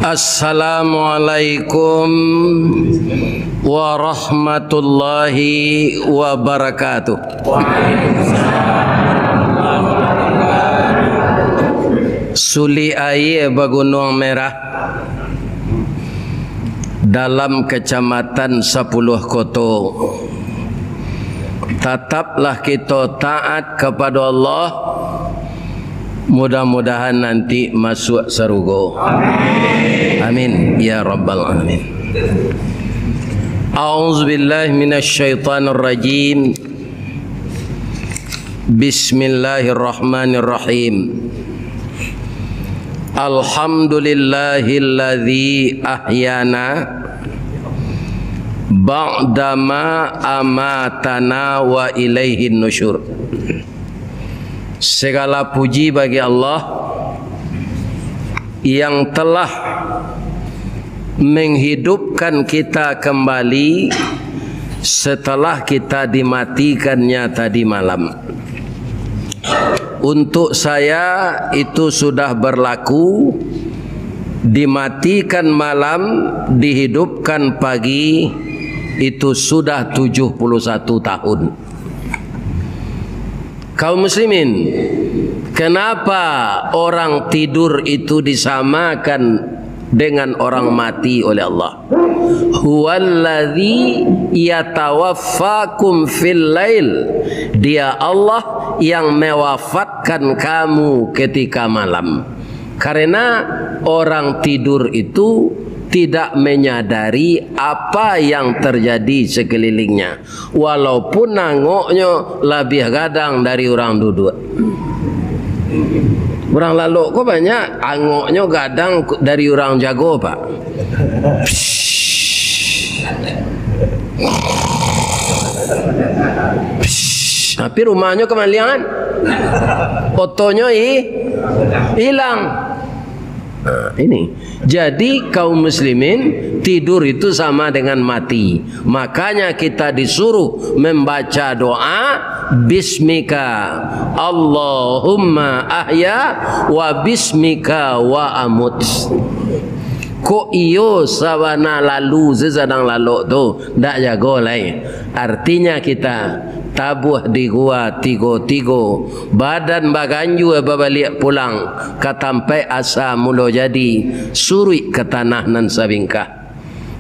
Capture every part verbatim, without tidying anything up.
Assalamualaikum warahmatullahi wabarakatuh. Sulik aia Bagunuang Merah, dalam Kacamatan Sapuluah Koto. Tataplah kito taat kapado Allah, mudah-mudahan nanti masuak sarugo. Amin, ya rabbal alamin. A'udzubillahi minasyaitonirrajim. Bismillahirrahmanirrahim. Alhamdulillahilladzi ahyana ba'dama amatana wa ilaihin nusyur. Segala puji bagi Allah yang telah menghidupkan kita kembali setelah kita dimatikan-Nya tadi malam. Untuk saya, itu sudah berlaku, dimatikan malam, dihidupkan pagi, itu sudah tujuh puluh satu tahun. Kaum muslimin, kenapa orang tidur itu disamakan dengan orang mati oleh Allah? "Huwallazi yatawaffakum fil lail." Dia Allah yang mewafatkan kamu ketika malam. Karena orang tidur itu tidak menyadari apa yang terjadi sekelilingnya. Walaupun angoknyo labiah gadang dari urang duduak. Urang lalok ko banyak angoknyo gadang dari urang jago, Pak. Psst. Psst. Tapi rumahnyo kamaliangan. Otonyo i-, ilang. Nah, ini. Jadi, kaum muslimin, tidur itu sama dengan mati. Makanya kita disuruh membaca doa, "Bismika Allahumma ahya wa bismika wa amut." Kok iyo sabana lalu se sadang lalok tu, ndak jago lai. Artinya kita tabuah di gua tigo-tigo, badan baganjua babaliak pulang ka tampaik asa mulo jadi, suruik ka tanah nan sabingkah.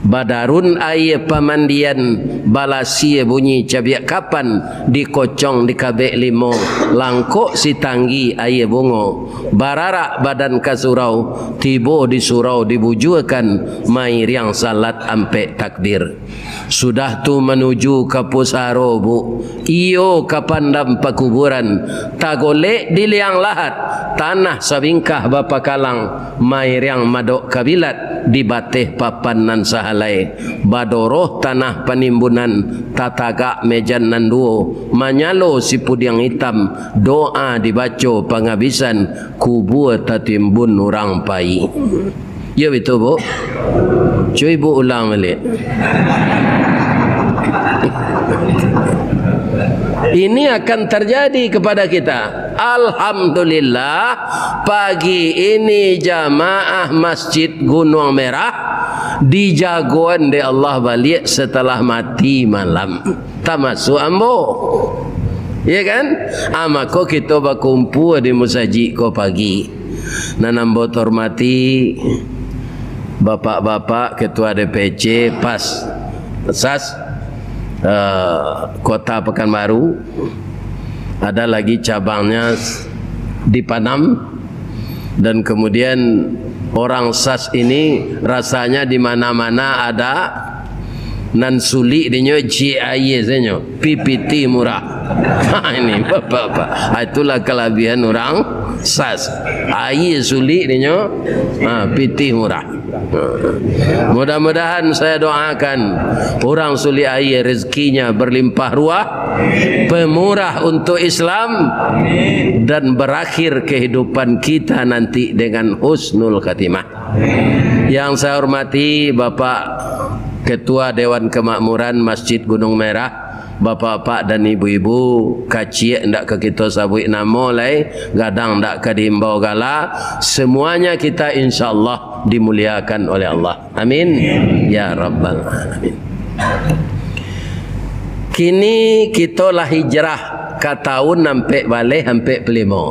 Badarun aia pamandian, balasia bunyi cabiak kapan, dikocong dikabek limo, langkok sitanggi aia bungo, bararak badan ka surau, tibo di surau dibujuakan, mairiang salat ampek takbir. Sudah tu manuju ka pusaro, Bu. Iyo ka pandam pakuburan, tagolek di liang lahat, tanah sabingkah bapakalang, mairiang madok kabilat di bateh papan nan sahalai, badoroh tanah panimbunan, tatagak mejan nan duo, manyalo sipudiang itam, doa dibaco pangabisan, kubua tatimbun urang pai. Yo, bitu, Bu? Cuy, Bu, ulang baliak. Ini akan terjadi kepada kita. Alhamdulillah, pagi ini jamaah Masjid Gunuang Merah dijagoan dek Allah baliak setelah mati malam. Tamasuak ambo. Ya kan? Ah, mako kito bakumpua di musajik ko pagi. Nan ambo hormati bapak-bapak ketua D P C pas sas, eh, Kota Pekanbaru, ada lagi cabangnya di Panam, dan kemudian orang sas ini rasanya di mana-mana ada. Nan sulik dinyo ciek aia sajo, pi pitih murah. Ha, ini bapak-bapak. Ha, itulah kalabihan urang sas. Aia sulik dinyo, ha, pitih murah. Ha. Mudah-mudahan saya doakan urang sulik aia rezekinya berlimpah ruah, pemurah untuk Islam, dan berakhir kehidupan kita nanti dengan husnul khatimah. Yang saya hormati Bapak Ketua Dewan Kemakmuran Masjid Gunung Merah, Bapak-bapak dan ibu-ibu, kaciak ndak ka kito sabuik namo lai, gadang ndak ka diimbau gala, semuanya kita insya Allah dimuliakan oleh Allah. Amin. Ya Rabbal Alamin. Kini kito lah hijrah ka tahun ampek baleh ampek puluah limo.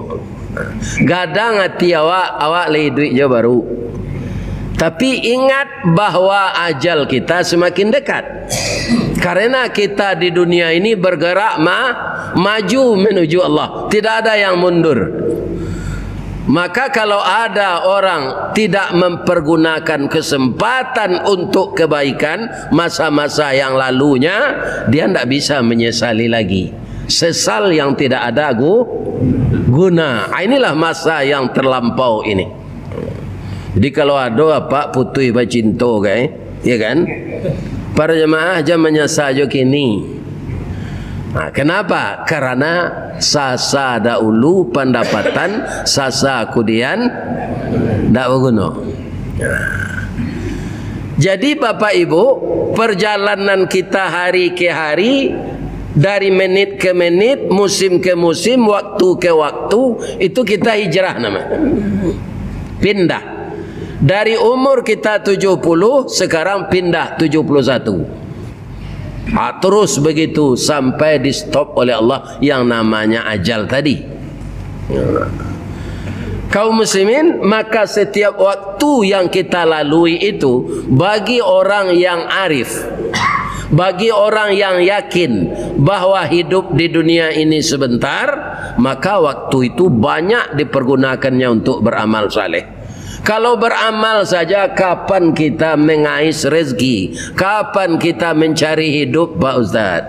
Gadang ati awak, awak lah iduik jo baru. Tapi ingat bahwa ajal kita semakin dekat. Karena kita di dunia ini bergerak ma-, maju menuju Allah. Tidak ada yang mundur. Maka kalau ada orang tidak mempergunakan kesempatan untuk kebaikan masa-masa yang lalunya, dia ndak bisa menyesali lagi. Sesal yang tidak ada gu-, guna. Ah, inilah masa yang terlampau ini. Jadi kalau ado apak putuih bacinto, kai, ya kan? Para jamaah, jan manyasa jo kini. Nah, kenapa? Karena sasa dahulu pandapatan, sasa kudian ndak baguno. Jadi, Bapak Ibu, perjalanan kita hari ke hari, dari menit ke menit, musim ke musim, waktu ke waktu, itu kita hijrah namanya. Pindah. Dari umur kita tujuh puluh, sekarang pindah tujuh puluh satu. Ha, terus begitu sampai di-stop oleh Allah yang namanya ajal tadi. Kaum muslimin, maka setiap waktu yang kita lalui itu, bagi orang yang arif, bagi orang yang yakin bahwa hidup di dunia ini sebentar, maka waktu itu banyak dipergunakannya untuk beramal saleh. Kalau beramal saja, kapan kita mengais rezeki? Kapan kita mencari hidup, Pak Ustaz?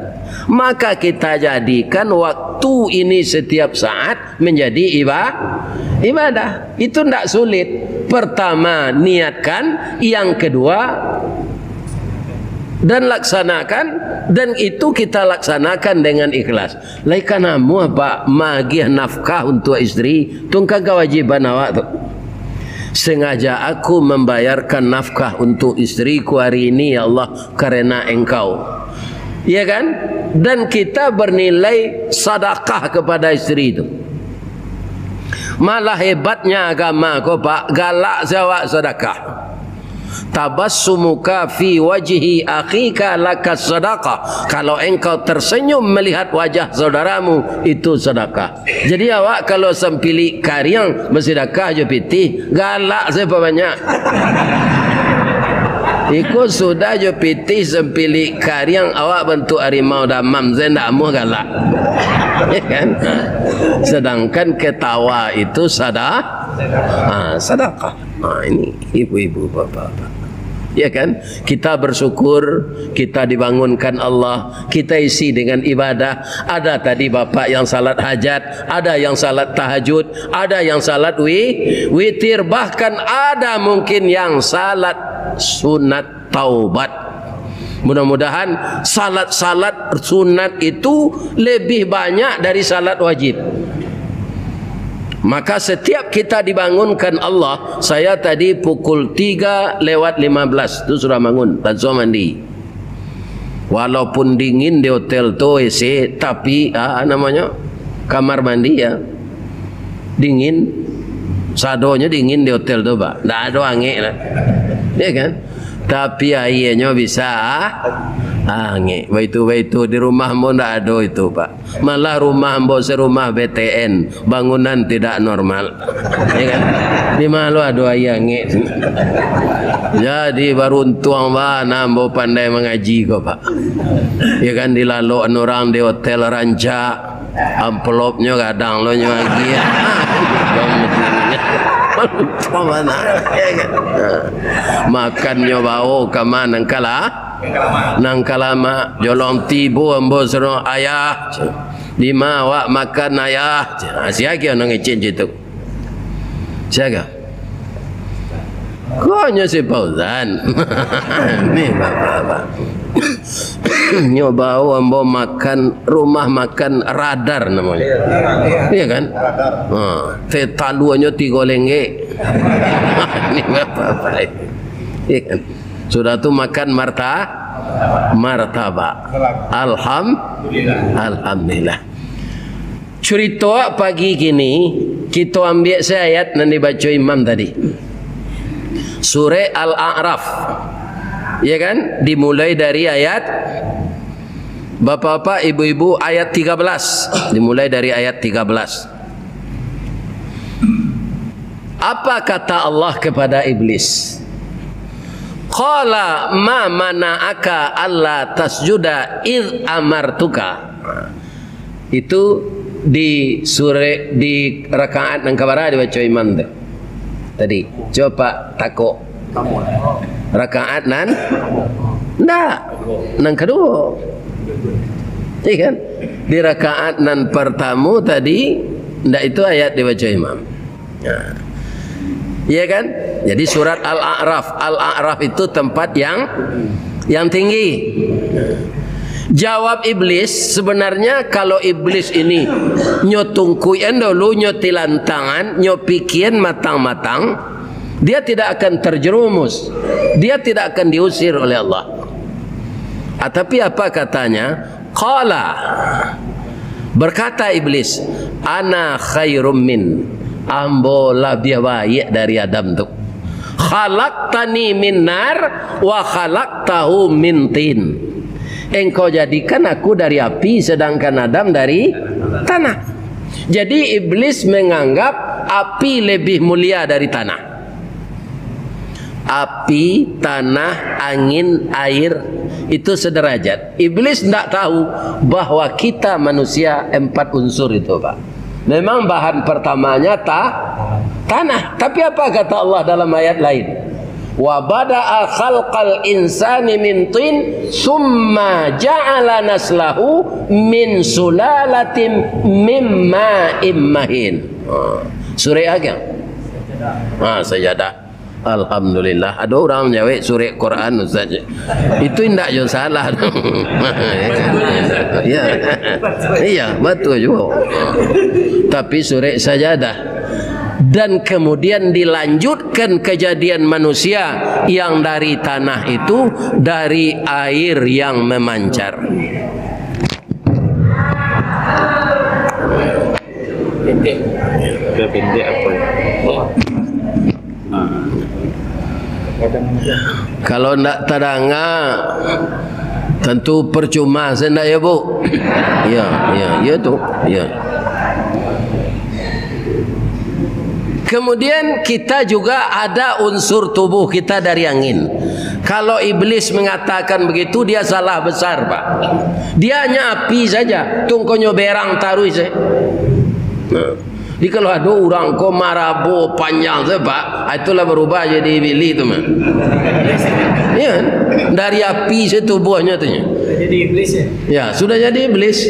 Maka kita jadikan waktu ini setiap saat menjadi iba-, ibadah. Itu ndak sulit. Pertama, niatkan. Yang kedua, dan laksanakan. Dan itu kita laksanakan dengan ikhlas. Lai ka namuah, Pak, magiah nafkah untuak isteri, tu kan kawajiban awak tu. Sengaja aku membayarkan nafkah untuk istriku hari ini, ya Allah, karena Engkau. Ya kan? Dan kita bernilai sadakah kepada isteri tu. Malah hebatnya agama ko, Pak, galak se awak sadakah. Tabassumuka fi wajhi akhika laka sadaqah. Kalau engkau tersenyum melihat wajah saudaramu, itu sedekah. Jadi awak kalau sampilik kariang basidakah jo pitih, galak se pabanyak. Iko sudah jo pitih sampilik kariang, awak bantuak harimau damam se ndak amuah galak. Ya kan? Sedangkan ketawa itu sada-, ha, sadakah. Ha, ini ibu-ibu, bapak-bapak. Ya kan? Kita bersyukur, kita dibangunkan Allah, kita isi dengan ibadah. Ada tadi bapak yang salat hajat, ada yang salat tahajud, ada yang salat wi-, witir, bahkan ada mungkin yang salat sunat taubat. Mudah-mudahan salat-salat sunat itu lebih banyak dari salat wajib. Maka setiap kita dibangunkan Allah, saya tadi pukul tiga lewat lima belas tu sudah bangun, langsung mandi. Walaupun dingin di hotel tu, A C, tapi, ah, namanya kamar mandi ya. Dingin. Sadonyo dingin di hotel tu, Pak. Ndak ado angek lah. Ya kan? Tapi aianyo bisa, ah, angek. Baitu-baitu di rumah ambo ndak ado itu, Pak. Malah rumah ambo sarumah B T N, bangunan tidak normal. Ya kan? Di ma lo ado aia angek? Jadi baruntuang bana ambo pandai mangaji ko, Pak. Ya kan, dilalokan urang di hotel rancak, amplopnyo gadang lo nyo agiah. Baruntuang bana. Ya kan? Makannyo bao ka ma nan kala-, nan kalamak. Jolong tibo ambo suruah, "Ayah, di ma awak makan, Ayah?" Ha, sia kiro nan ngecek cak tu? Sia kiro? Ko nyo si Fauzan. Ni bapak-bapak. Nyo bao ambo makan, rumah makan Radar namonyo. Iya kan? Ha, teh taluanyo tigo lenggek. Ni bapak-bapak. Iya kan? Sudah tu makan marta-, martabak. Alham-, alhamdulillah. Curito pagi kini, kito ambiak se ayat nan dibaco imam tadi. Surek Al-A'raf. Ya kan? Dimulai dari ayat, bapak-bapak, ibu-ibu, ayat tiga belas. Dimulai dari ayat tiga belas. Apa kata Allah kepada iblis? "Qala ma mana'aka alla tasjuda idh amartuka." Itu di surek, di rakaat nan kabara dibaco imam tu tadi. Coba takok. Rakaat nan? Ndak. Nan kaduo. Iya kan? Di rakaat nan partamo tadi, ndak itu ayat dibaco imam. Nah. Iya kan? Jadi surat Al-A'raf. Al-A'raf itu tempat yang, yang tinggi. Jawab iblis, sebenarnya kalau iblis ini nyo tungkuian dulu, nyo tilantangan, nyo pikian matang-matang, dia tidak akan terjerumus. Dia tidak akan diusir oleh Allah. Ah, tapi apa katanya? Qala, berkata iblis, "Ana khairum min, ambo labiah baiak dari Adam tu. Khalaqtani min nar, wa khalaqtahu min tin." Engkau jadikan aku dari api, sedangkan Adam dari tanah. Jadi, iblis menganggap api lebih mulia dari tanah. Api, tanah, angin, air, itu sederajat. Iblis ndak tahu bahwa kita manusia empat unsur itu, Pak. Memang bahan pertamanya ta-, tanah. Tapi apa kata Allah dalam ayat lain? "Wa bada'a khalqal insani min tin, summa ja'ala naslahu min sulalatin mim ma'im mahin." Ha. Surah apa? Ha, Sajadah. Alhamdulillah, ado urang manjawek surek Quran, Ustaz. Itu indak jo salah. Ya. Iya, betul juga. Tapi surek Sajadah. Dan kemudian dilanjutkan kejadian manusia yang dari tanah itu, dari air yang memancar. Pendek. Dia pendek apa? Kalau ndak tadanga, tentu percuma, se ndak, ya, Bu? Ya, ya, ya tu. Ya. Kemudian kita juga ada unsur tubuh kita dari angin. Kalau iblis mengatakan begitu, dia salah besar, Pak. Dia hanya api saja, tungkonyo berang taruih se. Nah. Jadi, kalau ado urang ko marabo panjang se, Pak, ah, itulah berubah jadi iblis tu mah. Iya kan? Dari api se tubuhnyo tu nyo. Jadi iblis, ya? Ya, sudah jadi iblis.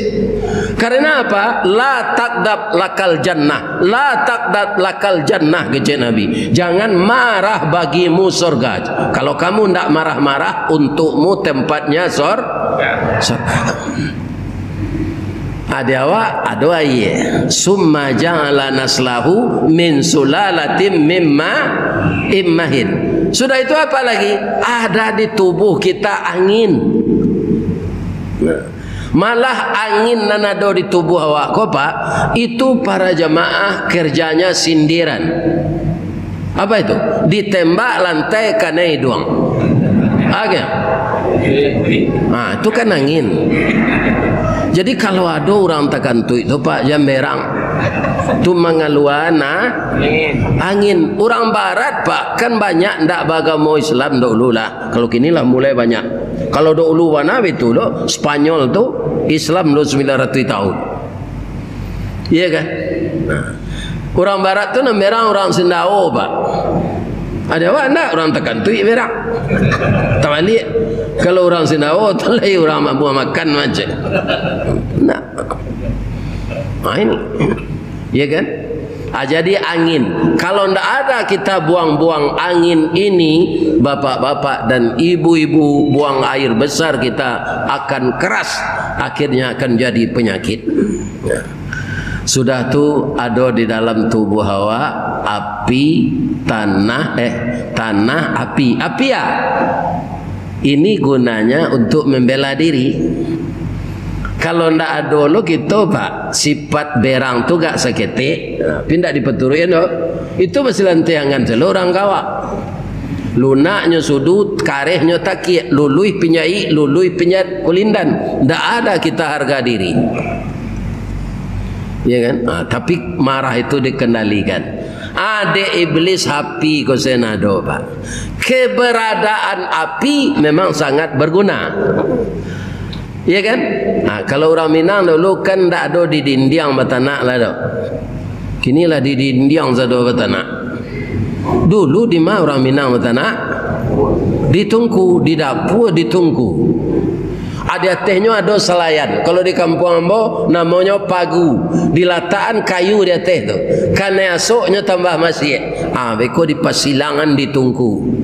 Karena apa? "La taghdab lakal jannah, la taghdab lakal jannah," kecek Nabi. "Jangan marah bagimu surga. Kalau kamu ndak marah-marah, untukmu tempatnya sor-, surga." Ado awak, ado aia. "Summa ja'ala naslahu min sulalatin mimma immahin." Sudah itu apa lagi? Ada di tubuh kita angin. Nah, malah angin nan ado di tubuh awak ko, Pak, itu para jamaah kerjanya sindiran. Apa itu? Ditembak lantai kanai iduang. Oke. Nah, itu kan angin. Jadi, kalau ado urang takantuik tu, Pak, jan berang. Tu mangalua na-, angin. Urang barat, Pak, kan banyak ndak baagamo Islam dahulu lah. Kalau kini lah mulai banyak. Kalau dahulu bana itu doh, Spanyol tu Islam doh sambilan ratuih tahun. Iya kan? Nah, urang barat tu nan berang urang Sindao, Pak. Ado awak ndak urang takantuik berang. Tabaliak, kalau urang Sindao tu lai urang mambuang makan macam. Nah. Nah, ini. Iya kan? Ah, jadi angin. Kalau ndak ada kita buang-buang angin ini, bapak-bapak dan ibu-ibu, buang air besar kita akan keras, akhirnya akan jadi penyakit. Ya. Sudah tu ado di dalam tubuh awak api, tanah, eh, tanah, api. Api ya? Ini gunanya untuk membela diri. Kalau ndak ado lo kito, Pak, sifat berang tu gak saketek, nah, tapi ndak dipaturuikan tu, itu masih lantiangan selo urang kawak. Lunaknyo sudu, karehnyo takiak, luluih pinjaik, luluih pinjat kulindan. Ndak ada kita harga diri. Ya kan? Ah, tapi marah itu dikendalikan. Adek iblis api ko senado, Pak. Keberadaan api memang sangat berguna. Iya kan? Nah, kalau urang Minang dulu kan ndak ado di dindiang batanak lah do. Kini lah di dindiang sado batanak. Dulu di ma urang Minang batanak? Di tungku, di dapua di tungku. Ah, di atehnyo ado salayan. Kalau di kampuang ambo, namonyo pagu. Dilatakan kayu di ateh tu. Kanai asoknyo tambah masiak. Ah, beko dipasilangan di tungku.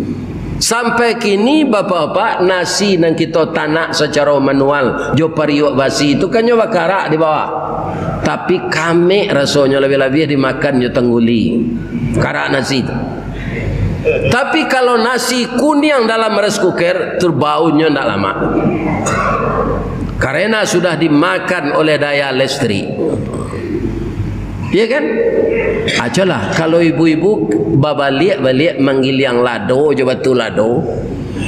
Sampai kini, bapak-bapak, nasi nan kito tanak sacaro manual, jo pariuak basi tu kan nyo bakarak di bawah. Tapi kamek rasonyo, labiah-labiah dimakan jo tangguli. Karak nasi tu. Tapi kalau nasi kuniang dalam rice cooker, tu baunyo ndak lamak. Karena sudah dimakan oleh daya listrik. Iya kan? Acolah, kalau ibu-ibu babaliak-baliak manggiliang lado jo batu lado,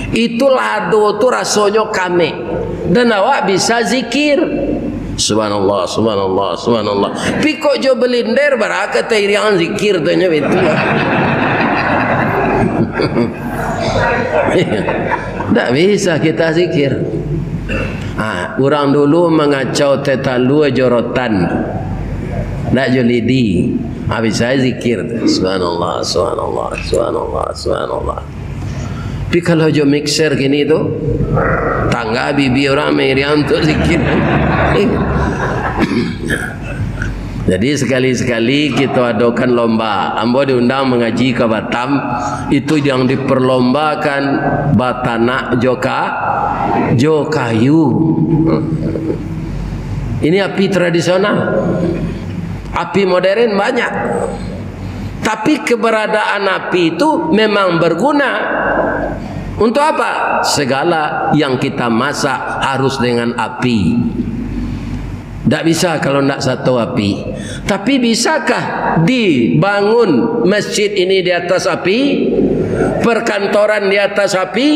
itu lado tu rasonyo kamek. Dan awak bisa zikir. Subhanallah, subhanallah, subhanallah. Pikok jo belinder, bara ka tairiang zikir tu nyo itu. Ndak bisa kita zikir. Ah, urang dulu mangacau teh talua jo rotan. Ndak jo lidi. Ah, bisa zikir tu. Subhanallah, subhanallah, subhanallah, subhanallah. Tapi kalau jo mixer kini tu, tangga bibi urang mairiang tu zikir. Jadi, sekali-sekali kito adokan lomba. Ambo diundang mangaji ka Batam, itu yang diperlombakan batanak jo ka-, jo kayu. Ini api tradisional. Api modern banyak. Tapi keberadaan api itu memang berguna. Untuk apa? Segala yang kita masak harus dengan api. Ndak bisa kalau ndak sato api. Tapi bisakah dibangun masjid ini di atas api? Perkantoran di atas api?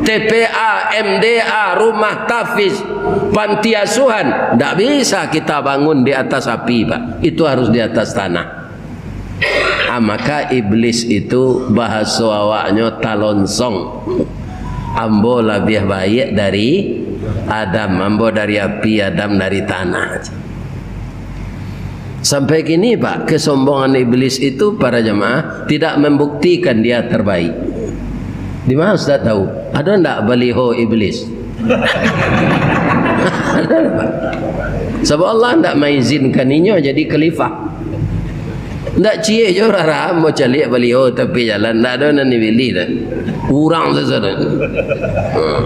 T P A, M D A, rumah tahfiz, panti asuhan? Ndak bisa kita bangun di atas api, Pak. Itu harus di atas tanah. Ah, maka iblis itu bahaso awaknyo talonsong. Ambo labiah baiak dari Adam, ambo dari api, Adam dari tanah. Sampai kini, Pak, kesombongan iblis itu, para jamaah, tidak membuktikan dia terbaik. Di mana Ustaz tahu? Ada ndak baliho iblis? Sabab Allah ndak maizinkan inyo jadi khalifah. Ndak ciek jo rara ambo caliak baliho tapi jalan, ndak ado nan dibili doh. Urang sajo doh. Hmm.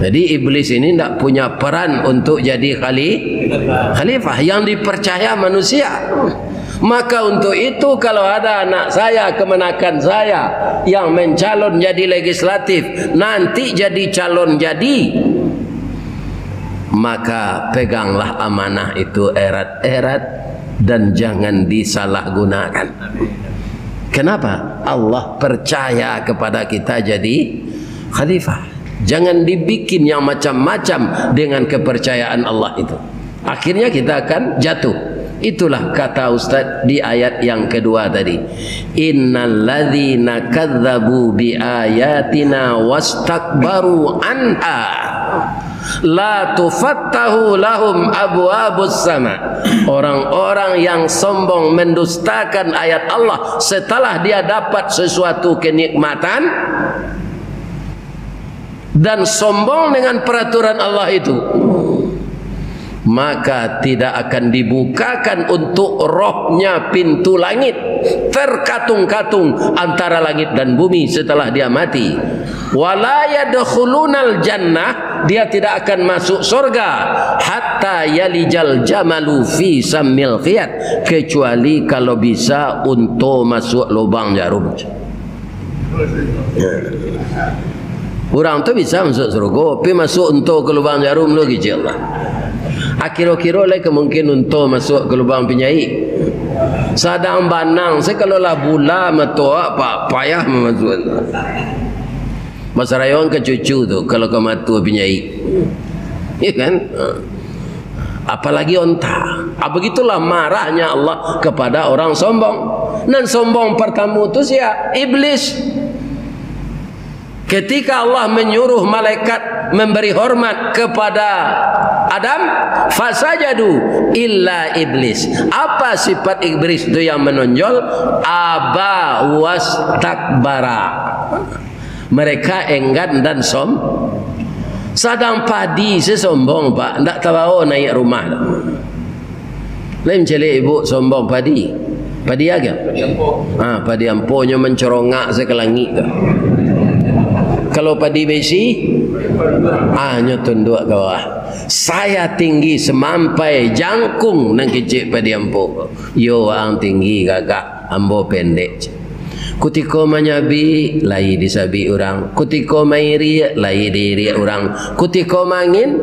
Jadi iblis ini ndak punya peran untuk jadi khali-, khalifah, yang dipercaya manusia. Maka untuk itu, kalau ada anak saya, kemenakan saya yang mencalon jadi legislatif, nanti jadi calon jadi, maka peganglah amanah itu erat-erat dan jangan disalahgunakan. Kenapa? Allah percaya kepada kita jadi khalifah. Jangan dibikin yang macam-macam dengan kepercayaan Allah itu. Akhirnya kita akan jatuh. Itulah kata Ustaz di ayat yang kedua tadi. "Innalladzina kadzdzabu bi ayatina wastakbaru anha la tufattahu lahum abwabus sama." Orang-orang yang sombong mendustakan ayat Allah setelah dia dapat sesuatu kenikmatan, dan sombong dengan peraturan Allah itu, maka tidak akan dibukakan untuk rohnya pintu langit, terkatung-katung antara langit dan bumi setelah dia mati. "Wala yadkhulunal jannah," dia tidak akan masuk surga, "hatta yalijal jamalu fi sammil khiyat," kecuali kalau bisa unto masuk lubang jarum. Ya. Urang tu bisa masuak sarugo, tapi masuak unto ka lubang jarum tu kecek lah. Akiro-kiro lai ka mungkin unto masuak ka lubang pinyaik. Sadang banang se kalau lah bula mato awak, pa-, payah mamasuak tu. Basarayuang ka cucu tu, kalau ka mato pinyaik. Ya kan? Ha. Apalagi onta. Ah, begitulah marahnya Allah kepada orang sombong. Nan sombong pertama tu sia? Iblis. Ketika Allah menyuruh malaikat memberi hormat kepada Adam, fasajadu illa iblis. Apa sifat iblis tu yang menonjol? Aba wastakbara. Mereka enggan dan som-, sadang padi se sombong, Pak, ndak tabawo naiak rumah. Lain caliak ibu sombong padi. Padi apo? Padi ampo. Ha, padi amponyo mancorongak se ka langik tu. Kalau padi besi, ah, nyo tunduak ka bawah. Saya tinggi semampai jangkung nan kecek padi ampo ko. Yo, waang tinggi gagah, ambo pendek. Kutiko manyabik, lai disabik urang. Kutiko mairiak, lai diiriak urang. Kutiko mangin,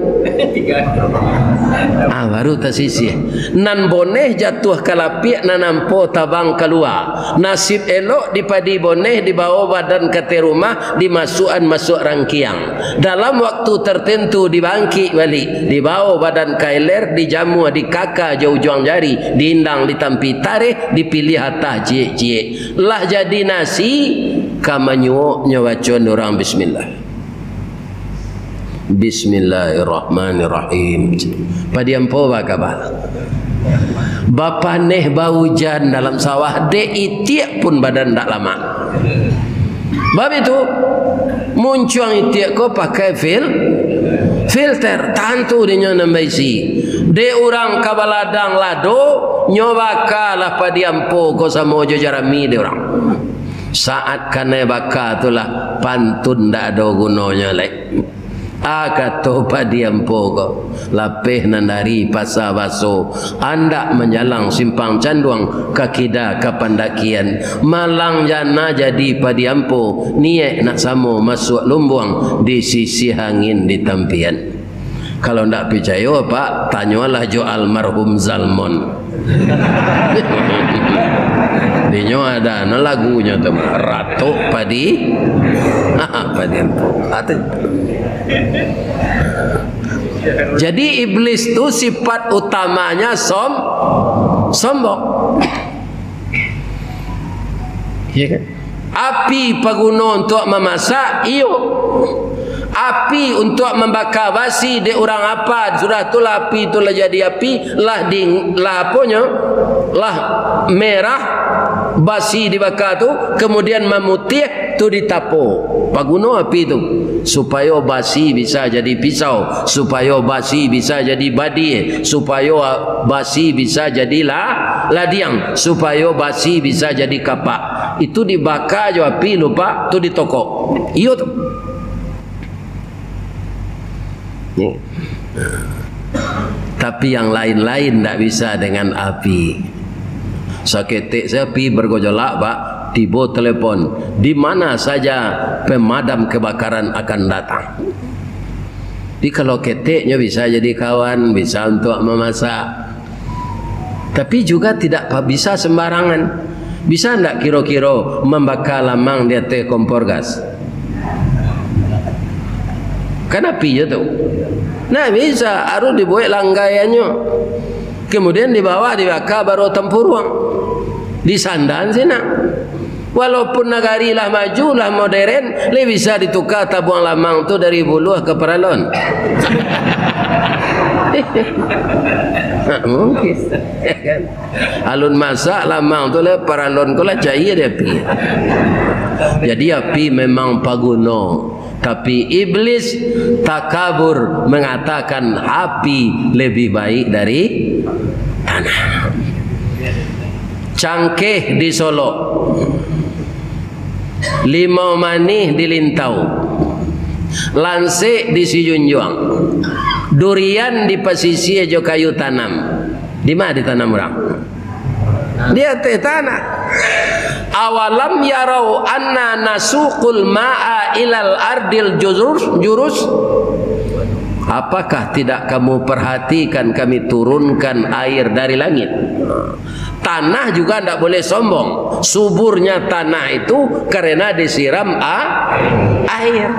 ah, baru tasisih. Nan boneh jatuah ka lapiak, nan ampo tabang kalua. Nasib elok di padi boneh, dibawo badan ka ateh rumah, dimasuakan masuak rangkiang. Dalam waktu tertentu dibangkik balik, dibawo badan ka iler, dijamua, dikaka jo ujuang jari, diindang di tampi tareh, dipiliah atah ciek-ciek. Lah jadi nasi, ka manyuoknyo bacoan urang bismillah. Bismillahirrahmanirrahim. Padi ampo bakaba? Bapaneh baujan dalam sawah, dek itiak pun badan ndak lamak. Bab itu, muncuang itiak ko pakai fil-, filter, tantu dinyo nan baisi. Dek urang ka baladang lado, nyo bakalah padi ampo ko samo jo jarami dek urang. Saat kanai baka tu lah pantun ndak ado gunonyo lai. Ah, kato padi ampo ko, lapeh nan dari Pasa Baso, andak manjalang Simpang Canduang, ka kida ka pandakian, malang jana jadi padi ampo, niaik nak samo masuak lumbuang, di sisiah angin di tampian. Kalau ndak picayo, Pak, tanyolah jo almarhum Zalmon. Dinyo ado no lagunyo tu mah, Ratok Padi, Padi Ampo. Atu. Jadi, iblis tu sifat utamanya som-, sombong. Ya kan? Api paguno untuak mamasak, iyo. Api untuak mambaka basi dek urang apa, sudah tu lah api tu lah jadi api, lah ding-, lah aponyo, lah merah, basi dibaka tu, kemudian mamutiah, tu ditapo. Paguno api tu, supayo basi bisa jadi pisau, supayo basi bisa jadi badie, supayo, ah, basi bisa jadi la-, ladiang, supayo basi bisa jadi kapak. Itu dibaka jo api, lupa, tu ditokok. Iyo tu. Ni. Tapi yang lain-lain ndak bisa dengan api. Saketek saja api bergejolak, Pak, tibo telepon, di mana saja pemadam kebakaran akan datang. Jadi kalau keteknyo bisa jadi kawan, bisa untuk memasak. Tapi juga tidak pa-, bisa sembarangan. Bisa ndak kiro-kiro mambaka lamang di ateh kompor gas? Kan api jo tu. Nah, bisa, harus dibuek langgaiannyo. Kemudian di bawah dibaka baro tampuruang. Disandan sinan. Walaupun nagari lah maju, lah modern, lai bisa dituka tabuang lamang tu dari Buluah ka Paralon. Tak mungkin. Ya kan? Alun masak lamang tu lah, Paralon ko lah caia di api. Jadi api memang paguno. Tapi iblis takabur mengatakan api lebih baik dari tanah. Cangkeh disolok, limau manih dilintau, lansek disijunjuang, durian dipasisia jo kayu tanam. Di ma ditanam urang? Di ateh tanah. "Awalam yarau anna nasuqul ma'a ilal ardil jurus, jurus?" Apakah tidak kamu perhatikan kami turunkan air dari langit? Tanah juga ndak boleh sombong. Suburnya tanah itu karena disiram a-, air.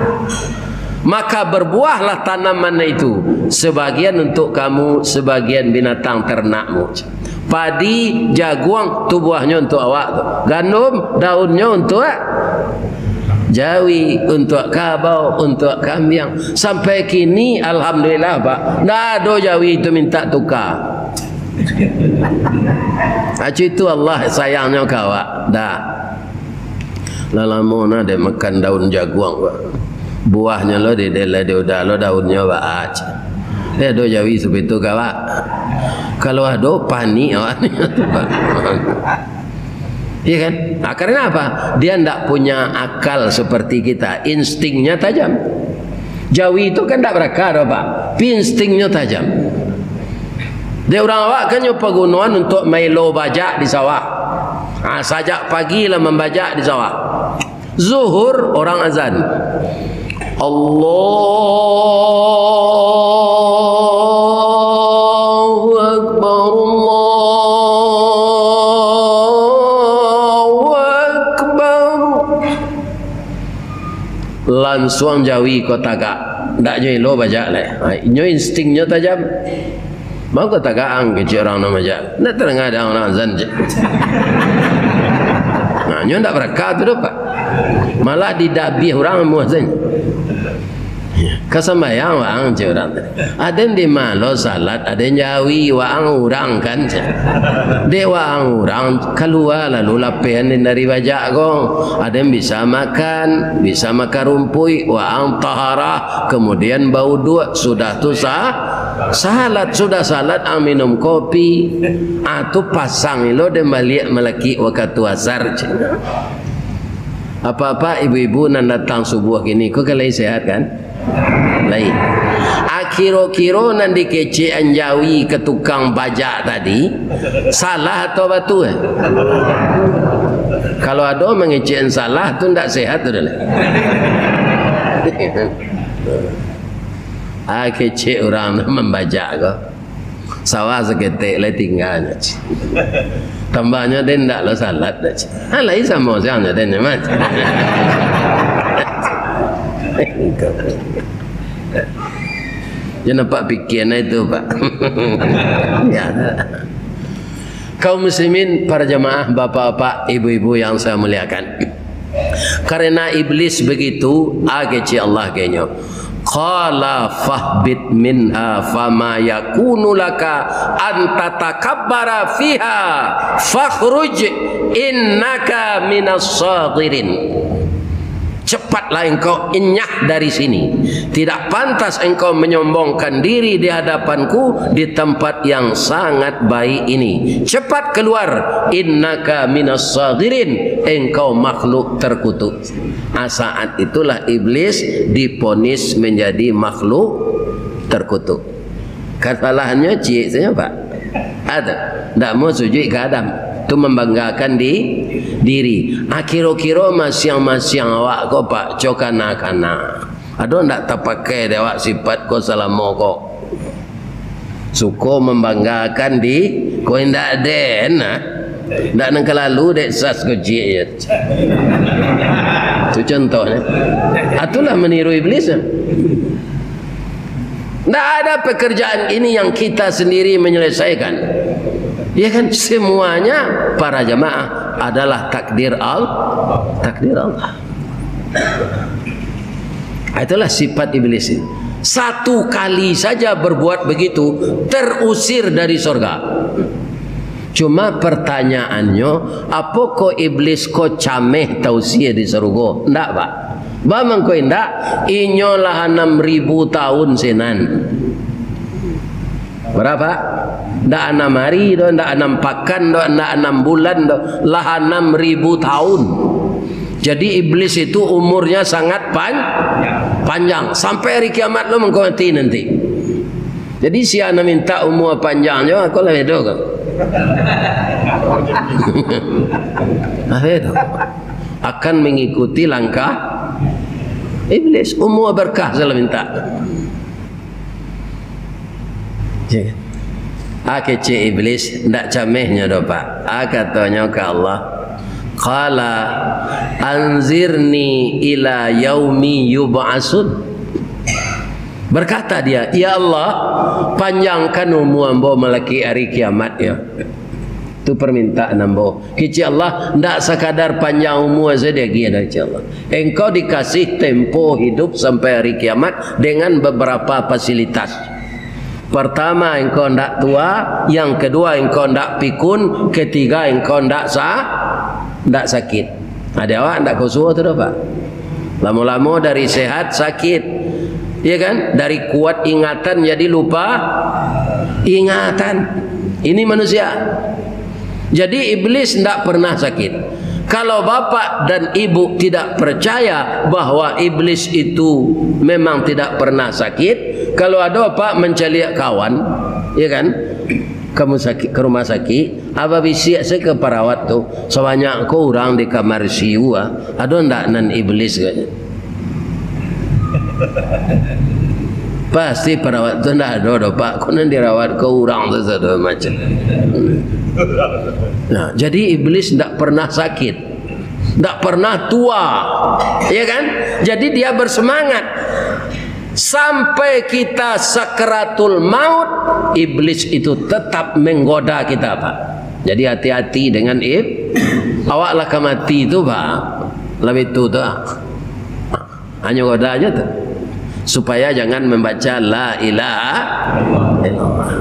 Maka berbuahlah tanaman itu, sebagian untuk kamu, sebagian binatang ternakmu. Padi, jaguang, tu buahnyo untuk awak tu. Gandum, daunnyo untuk jawi, untuk kabau, untuk kambiang. Sampai kini, alhamdulillah, Pak, ndak ado jawi tu minta tuka. Acu itu Allah sayangnyo ka awak. Dah. Lah lamo nah dek makan daun jaguang, Pak. Buahnyo lo di, di, di udah lo, daunnyo baa. Eh, ado jawi sapitu ka awak? Kalau ado, panik awak ni, Pak. Iya kan? Nah, karena apa? Dia ndak punya akal seperti kita, instingnya tajam. Jawi itu kan ndak berakal doh, Pak. Tapi instingnyo tajam. Dek urang awak kan nyo pagunoan untuk maelo bajak di sawah. Ah, sajak pagi lah mambajak di sawah. Zuhur, orang azan. Allahu Akbar, Allahu Akbar. Lansuang jawi ko tagak. Ndak nyo elo bajak lai. Ha, inyo instingnyo tajam. Mako tagak ang kecek urang nan bajak. Ndak tadanga dek ang urang azan, cek. Nah, nyo ndak barakah tu doh, Pak. Malah didabiah urang amuah sajo. Ka sambayang waang, cek urang tadi. Aden di ma lo salat, aden jawi, waang urang kan, cek. Dek waang urang, kalua lalu lapeh den dari bajak ko. Aden bisa makan, bisa makan rumpuik, waang taharah, kemudian bauduak, sudah tu sa-, salat, sudah salat, ang minum kopi. Ah, tu pasang ilo den baliak malakik wakatu asar, cek. Apa-apa ibu-ibu nan datang subuah kini ko kan lai sehat kan? Lai. Akiro-kiro nan dikecekan jawi ka tukang bajak tadi, salah atau batua? Kalau ado mangecekan salah, tu ndak sehat tu dah lai. Ah, kecek urang nan mambajak ko. Sawah saketek lai tingganyo, cik. Tambahnyo den ndak lo salat doh, cik. Ha, lai samo siang jo den, mah. Jan nampak pikian itu, Pak. Ya. Kaum muslimin, para jamaah, bapak-bapak, ibu-ibu yang saya muliakan. Karena iblis begitu, a kecek Allah kenyo. Qala fahbit minha fama yakunu laka an tatakabbara fiha fakhruj innaka minas saghirin. Cepatlah engkau enyah dari sini. Tidak pantas engkau menyombongkan diri di hadapanku di tempat yang sangat baik ini. Cepat keluar, innaka minas saghirin, engkau makhluk terkutuk. Ah, saat itulah iblis diponis menjadi makhluk terkutuk. Kasalahannyo ciek sajo, Pak. Ado. Ndak mau sujuik ka Adam. Tu mambanggakan di, diri. Ah, kiro-kiro masiang-masiang awak ko, Pak, co kana-kana. Ado ndak tapakai dek awak sifat ko salamo ko? Suko mambanggakan di, ko indak den, nah. Ndak nan kalalu dek sas ko ciek je. Tu contohnyo. Ah, itulah meniru iblis, nah. Ndak ada pekerjaan ini yang kita sendiri menyelesaikan. Ya kan? Semuanya, para jamaah, adalah takdir Al-, takdir Allah. Itulah sifat iblis ini. Satu kali saja berbuat begitu, terusir dari sorga. Cuma pertanyaannyo, apokoh iblis ko cameh tausia di sarugo? Ndak, Pak. Ba mangko indak, inyo lah anam ribu tahun sinan. Bara? Ndak anam ari doh, ndak anam pakan doh, ndak anam bulan doh, lah anam ribu tahun. Jadi, iblis itu umurnya sangat pan-, panjang. Sampai hari kiamat lo mangko mati nanti. Jadi, sia nan minta umur panjang jo, ko lah bedo ko. Apa itu? Akan mengikuti langkah iblis. Umua berkah salah minta. Ya. Ah, kecek iblis, ndak camehnyo doh, Pak. Ah, katonyo ka Allah, "Qala anzirni ila yaumi yub'atsun." Berkata dia, "Ya Allah, panjangkan umua ambo malakik ari kiamat, ya." Tu permintaan ambo. Kecek Allah, ndak sakadar panjang umua sajo diagiah, kecek Allah. Engkau dikasih tempo hidup sampai hari kiamat dengan beberapa fasilitas. Pertama, engkau ndak tua, yang kedua, engkau ndak pikun, ketiga, engkau ndak sa-, ndak sakit. Nah, di awak ndak kosua tu doh, Pak. Lamo-lamo dari sehat sakit. Iya kan? Dari kuat ingatan jadi lupa ingatan. Ini manusia. Jadi, iblis ndak pernah sakit. Kalau bapak dan ibu tidak percaya bahwa iblis itu memang tidak pernah sakit, kalau ado apak mancaliak kawan, ya kan, ka musaki-, ka rumah sakik, apak bisiak sajo ka parawat tu, "Sabanyak ko urang di kamar I C U, ah, ado ndak nan iblis?" katanya. Pasti parawat tu ndak ado doh, Pak. Ko nan dirawat ko urang tu sado macam. Nah, jadi iblis ndak pernah sakit. Ndak pernah tua. Ya kan? Jadi dia bersemangat. Sampai kita sakaratul maut, iblis itu tetap menggoda kita, Pak. Jadi hati-hati dengan ib-, awak lah ka mati tu, Pak. Lah baitu tu, ah. Hanyo goda aja tu. Supaya jangan membaca la ilaha illallah.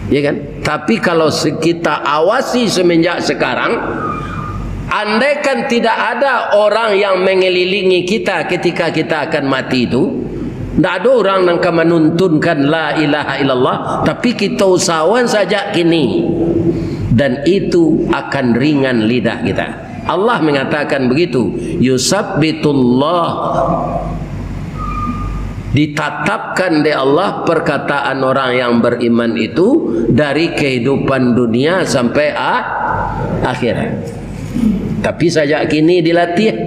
Ya kan? Tapi kalau se-, kita awasi semenjak sekarang, andaikan tidak ada orang yang mengelilingi kita ketika kita akan mati tu, ndak ada orang nan ka manuntunkan la ilaha illallah, tapi kita usahawan sajak kini, dan itu akan ringan lidah kita. Allah mengatakan begitu, "Yusabbitullah," ditatapkan dek Allah perkataan orang yang beriman itu dari kehidupan dunia sampai a-, akhirat. Tapi sajak kini dilatih.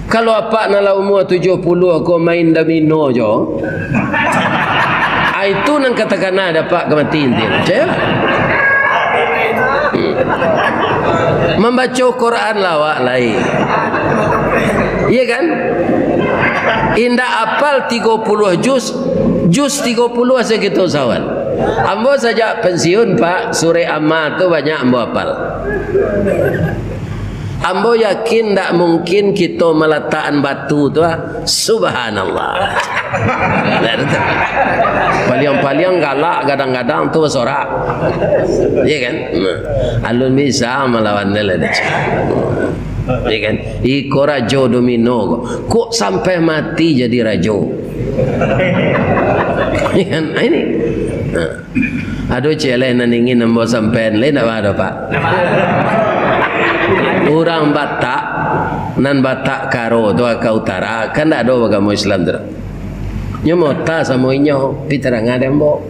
Kalau apak nan lah umua tujuah puluah ko main domino jo, ah, itu nan ka takana dek apak ka mati nanti. Cek? Hmm. Mambaco Quran lah awak lai. Iya kan? Indak apal tigo puluah juz, juz tigo puluah sajo kito usahawan. Ambo sajak pensiun, Pak, surek Amma tu banyak ambo apal. Ambo yakin ndak mungkin kito malatakan batu tu, ah. Subhanallah. Ndak ado tu. Paliang-paliang galak, gadang-gadang tu basorak. Iya kan? Nah. Alun bisa malawan dia lah deh. Iya kan? Iko rajo domino ko. Kok sampai mati jadi rajo? Iya kan? Ah, ini. Nah. Ado ciek lai nan ingin ambo sampaian lai, ndak baa doh, Pak? Urang Batak, nan Batak Karo tu, ka utara, kan ndak ado agamo Islam tu. Nyo mota samo inyo, pitarangan dek ambo.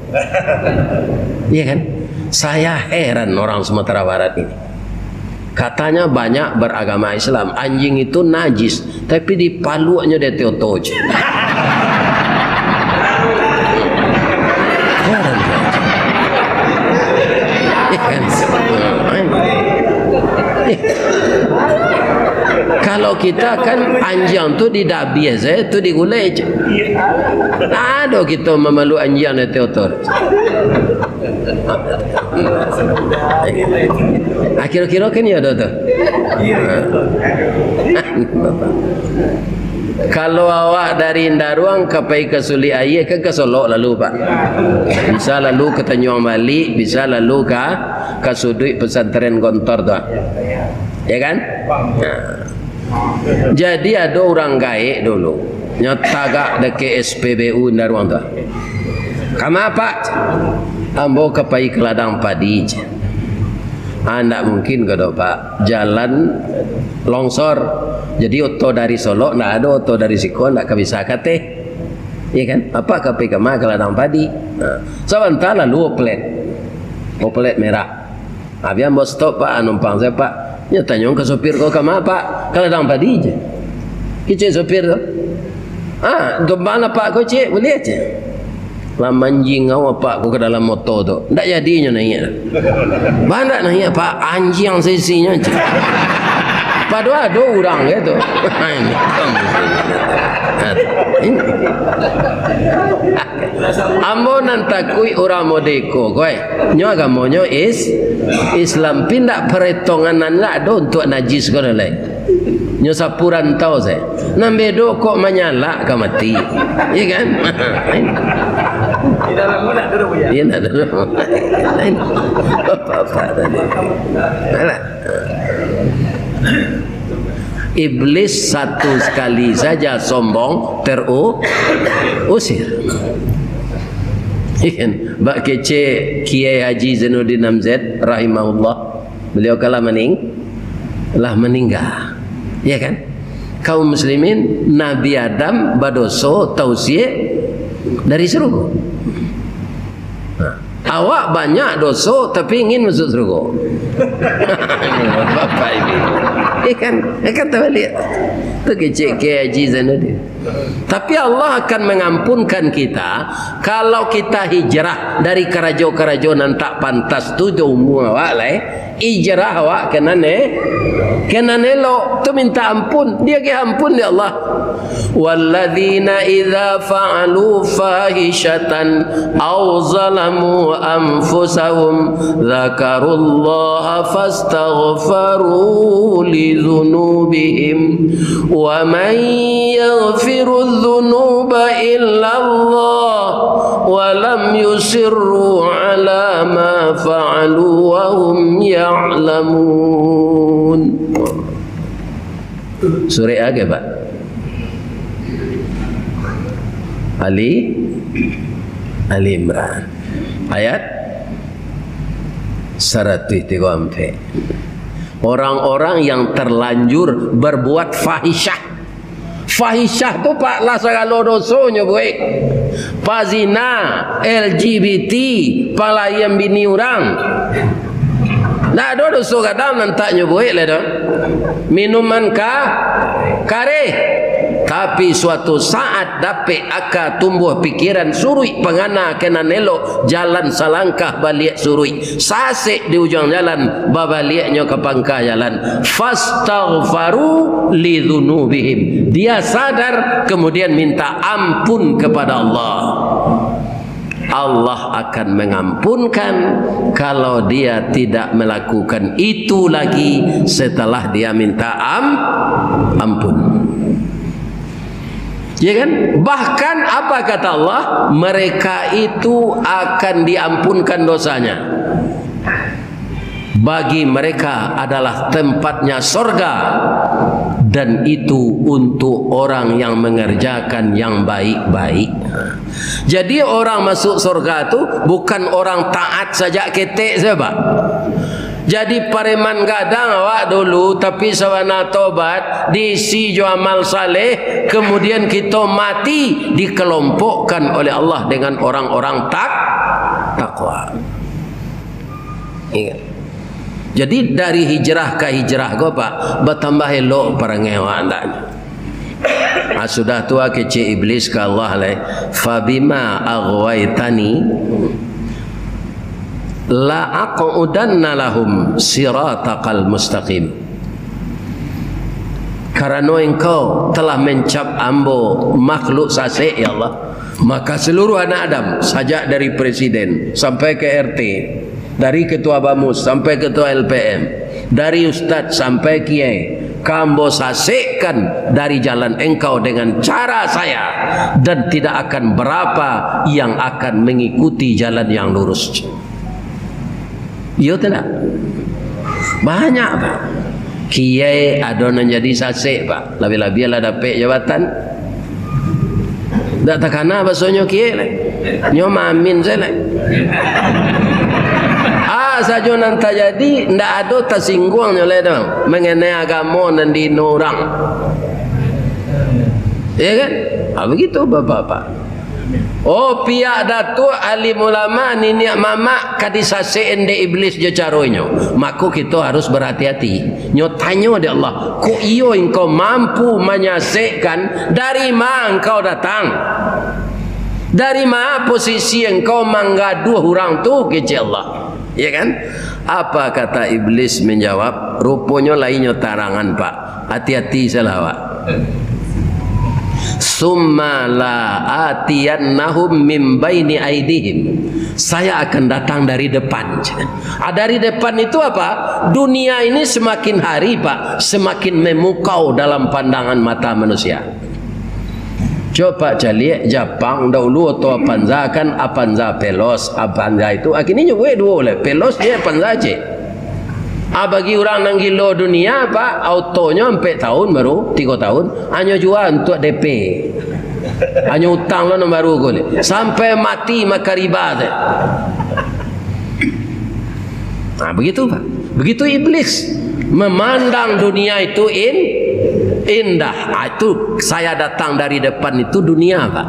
Iya kan? Saya heran orang Sumatera Barat ini. Katanya banyak beragama Islam, anjing itu najis, tapi dipaluaknyo dek Tioto je. Heran. Kalau kita kan anjing tu didabiah saja, tu digulai je. Ado kito mamaluk anjing dek Tioto. Ah, kiro-kiro kan iyo ado tu. Kalau awak dari Indaruang ka pai ka Sulik Aia, kan ka Solok lalu, Pak. Bisa lalu ka Tanjuang Balik, bisa lalu ka, ka suduik pesantren Gontor tu. Ya kan? Nah. Jadi, ado urang gaek dulu, nyo tagak dakek S P B U Indaruang tu. "Kama, Pak?" "Ambo ka pai ka ladang padi," je. "Ah, ndak mungkin ko doh, Pak. Jalan longsor. Jadi, oto dari Solok ndak ado, oto dari siko ndak ka bisa ka ateh." Iya kan? "Apak ka pai kama?" "Ka ladang padi." Nah, sabanta lalu oplet. Oh, pelet merah. Habis ambo stop, Pak, numpang sajo, Pak. Nyo tanyo ka sopir ko, "Kama, Pak?" "Ka ladang padi," je. Kecek sopir tu. "Ah, tumpang lah, Pak, ko, cek, buliah," je. "Lah manjingau apak ko ka dalam moto tu. Ndak jadi nyo naiak." "Bah ndak naiak, Pak, anjiang saisinyo," je. Padohal ado urang kaitu. Ini. Ambo nan takuik urang modeko ko, eh. Nyo agamonyo is-, Islam, pindak paretongan nan ndak ado untuak najis ko lai. Nyo sapu rantau sajo. Nan bedo kok manyalak ka mati. Iya kan? Iya, ndak ado. Apa-apa tadi. Alah. Iblis satu kali saja sombong, teru-, usir. Bak kecek Kiai Haji Zainuddin Amzet rahimahullah, beliau kan lah maning-, lah maningga. Ya kan? Kaum muslimin, Nabi Adam badoso, tausiah dari surugo. Nah, awak banyak doso, tapi ingin masuk surugo. Bapak Ibu. Ikan, ikan terbalik. Tu kecek Kiai Haji Zainuddin. Tapi Allah akan mengampunkan kita kalau kita hijrah dari karajo-karajo nan tak pantas tu jo umua awak lai. Hijrah awak ka nan e-, ka nan elok. Tu minta ampun. Diagiah ampun dek Allah. "Walladzina idza fa'alu fahishatan aw zalamu anfusahum dzakarullaha fastaghfaru lidzunubihim wa man yaghfiru dzunuba illallah wa lam yusirru ala ma fa'alu wa hum ya'lamun." Surek apo, Pak? Ali, Ali Imran. Ayat saratuih tigo ampek. Orang-orang yang terlanjur berbuat fahisyah. Fahisyah tu, Pak, lah sagalo doso nyo buek. Pazina, L G B T, palayan bini urang. Ndak ado doso gadang nan tak nyo buek lai doh. Minuman ka-, kareh. Tapi suatu saat dapek aka, tumbuah pikiran, suruik pangana ka nan elok, jalan salangkah baliak suruik. Sasek di ujuang jalan, babaliaknyo ka pangka jalan. Fastaghfaru lidzunubihim. Dia sadar, kemudian minta ampun kepada Allah. Allah akan mengampunkan kalau dia tidak melakukan itu lagi setelah dia minta am-, ampun. Ya kan? Bahkan apa kata Allah? Mereka itu akan diampunkan dosanya. Bagi mereka adalah tempatnya sorga, dan itu untuk orang yang mengerjakan yang baik-baik. Jadi, orang masuk sorga tu bukan orang taat sajak ketek sajo, Pak. Jadi, pareman gadang awak dulu, tapi sabana tobat, diisi jo amal saleh, kemudian kito mati, dikelompokkan oleh Allah dengan orang-orang tak-, takwa. Ingat. Jadi, dari hijrah ka hijrah ko, Pak, batambah elok parangai awak andaknyo. Ah, sudah tu, ah, kecek Iblis ka Allah lai, "Fabima aghwaitani la aqudanna lahum siratakal mustaqim." Karano Engkau telah mencap ambo makhluk sasek, ya Allah, maka seluruh anak Adam, sajak dari presiden sampai ke R T, dari ketua bamus sampai ketua L P M, dari ustaz sampai kiai, ka ambo sasekkan dari jalan Engkau dengan cara saya, dan tidak akan berapa yang akan mengikuti jalan yang lurus. Iyo tu ndak? Banyak, Pak. Kiai ado nan jadi sasek, Pak. Labiah-labiah lah dapek jabatan. Ndak takana basonyo kiai lai. Nyo maamin sajo lai. Ah, sajo nan tajadi, ndak ado tasingguangnyo lai doh, mangenai agamo nan diino urang. Ya kan? Ah, begitu, Bapak-bapak. Oh, pihak datuak, alim ulama, niniak mamak ka disasek-an dek iblis jo caronyo. Mako, kito harus barati-ati. Nyo tanyo dek Allah, "Kok iyo engkau mampu manyasekkan? Dari ma engkau datang? Dari ma posisi engkau manggaduah urang tu?" kecek Allah. Ya kan? Apa kata iblis manjawab? Ruponyo lai nyo tarangan, Pak. Ati-ati salah awak. "Summa la atiyannahum min baini aidihim." Saya akan datang dari depan. Ah, dari depan itu apa? Dunia ini semakin hari, Pak, semakin memukau dalam pandangan mata manusia. Coba caliak Japang dahulu, oto Avanza kan, Avanza Veloz, Avanza itu, ah, kini nyo buek duo lai, Veloz je, Avanza je. Ah, bagi urang nan gilo dunia, Pak, otonyo ampek tahun baru, tigo tahun, hanyo jua untuak D P. Hanyo utang lo nan baru ko ni. Sampai mati makan riba tu. Nah, begitu, Pak. Begitu iblis memandang dunia itu in-, indah. Ah, itu saya datang dari depan itu dunia, Pak.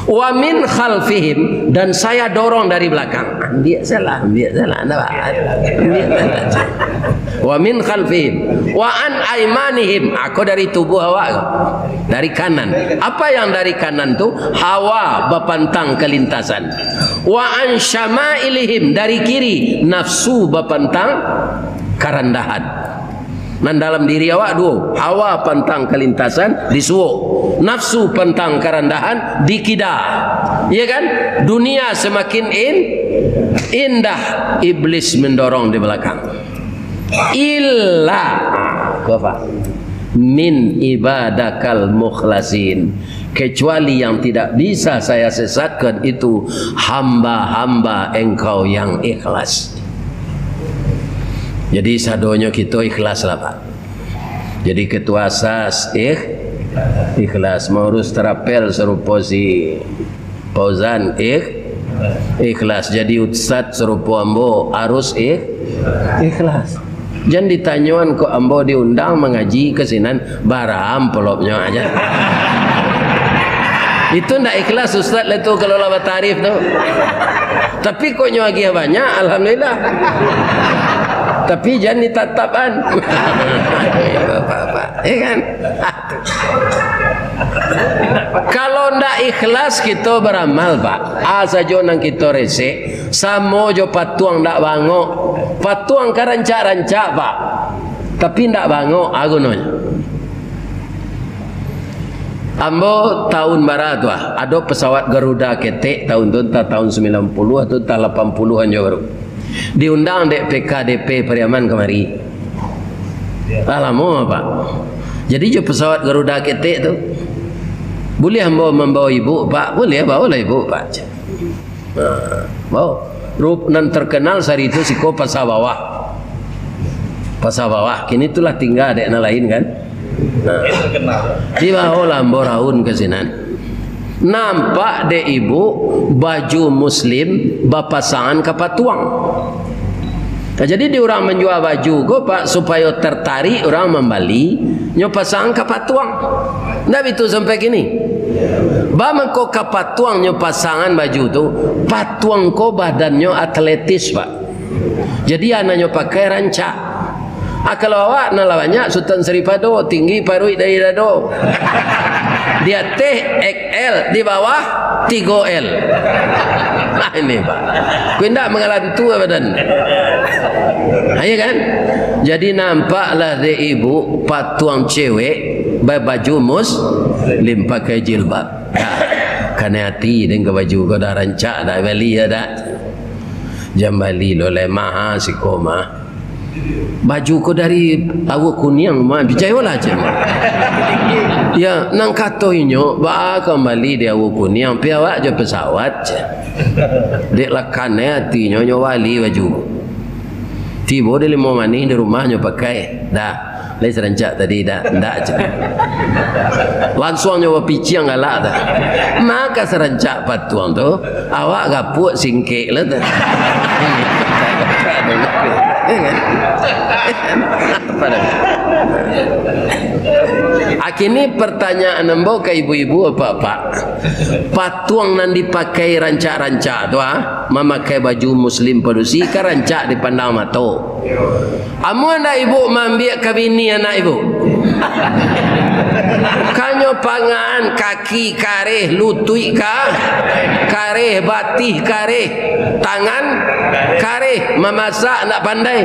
"Wa min khalfihim," dan saya dorong dari belakang. Ambiak salah, ambiak salah, ndak, Pak? Ambiak salah. "Wa min khalfihim, wa an aimanihim." Ako dari tubuh awak ko. Dari kanan. Apa yang dari kanan tu? Hawa bapantang kalintasan. "Wa an syama'ilihim," dari kiri, nafsu bapantang karandahan. Nan dalam diri awak duo, hawa pantang kalintasan di suok, nafsu pantang karandahan di kida. Iya kan? Dunia semakin in-, indah, iblis mendorong di belakang. "Illa," ko apa? "Min ibadakal mukhlasin." Kecuali yang tidak bisa saya sesatkan itu hamba-hamba Engkau yang ikhlas. Jadi sadonyo kito ikhlas lah, Pak. Jadi ketua sas ikh-, ikhlas, maurus terapel sarupo si Fauzan ikh-, ikhlas, jadi ustaz sarupo ambo harus ikh-, ikhlas. Jan ditanyoan kok ambo diundang mangaji ka sinan, bara amplopnyo aja. Itu ndak ikhlas ustaz lah tu kalau lah batarif tu. Tapi kok nyo agiah banyak, alhamdulillah. Tapi jan ditatapan. Bapak-bapak, ya kan? Kalau ndak ikhlas kito baramal, Pak, a sajo nan kito resek, samo jo patuang ndak bangok. Patuang ka rancak-rancak, Pak, tapi ndak bangok, a gunonyo. Ambo tahun bara tu, ah, ado pesawat Garuda ketek tahun tu, entah tahun sembilan puluh atau entah lapan puluhan jo baru. Diundang dek P K D P Pariaman kamari. Lah lamo, Pak. Jadi jo pesawat Garuda ketek tu, "Buliah ambo mambawa ibu, Pak?" "Buliah, bawalah ibu, Pak." Nah, bao. Rup-, nan terkenal sari tu siko Pasa Bawah. Pasa Bawah. Kini tu lah tingga dek nan lain kan. Nah. Dibawolah ambo raun ka sinan. Nampak dek ibu baju muslim bapasangan ka patuang. Nah, jadi di urang manjua baju ko, Pak, supayo tertarik urang mambali, nyo pasang ka patuang. Ndak bitu sampai kini? Ba mangko ka patuang nyo pasangan baju tu, patuang ko badannyo atletis, Pak. Jadi, a nan nyo pakai rancak. Ah, kalau awak nan lah banyak, Sutan Saripado, tinggi paruik dari dado. Di ateh X L, di bawah tigo L. Ah, ini, Pak. Kok indak mangalantu badan. Ah, iya kan? Jadi, nampaklah dek ibu patuang cewek babaju muslim, pakai jilbab. Nah, kanai ati den ka baju ko, dah rancak dah, bali yo dah. Jan bali lo lai, maha siko mah. Baju ko dari Aua Kuniang mah, picayolah, cek mah. Ya, nan kato inyo, baa ka mambali di Aua Kuniang, pi awak jo pesawat, cek. Dek lah kanai atinyo, nyo bali baju. Tibo di Limau Manih, di rumah nyo pakai. Dah. Lai sarancak tadi, dak, ndak, cek. Langsuang nyo bapiciang galak tu. Mako sarancak patuang tu, awak gapuak singkek lah tu. Apa dah? Kini pertanyaan ambo ka ibu-ibu, apak-apak. Patuang nan dipakai rancak-rancak tu, ah, mamakai baju muslim padusi, kan rancak dipandang mato. Amuah ndak ibu maambiak ka bini anak ibu? Kanyo pangaan, kaki kareh, lutuik ka-, kareh, batih kareh, tangan kareh, mamasak ndak pandai.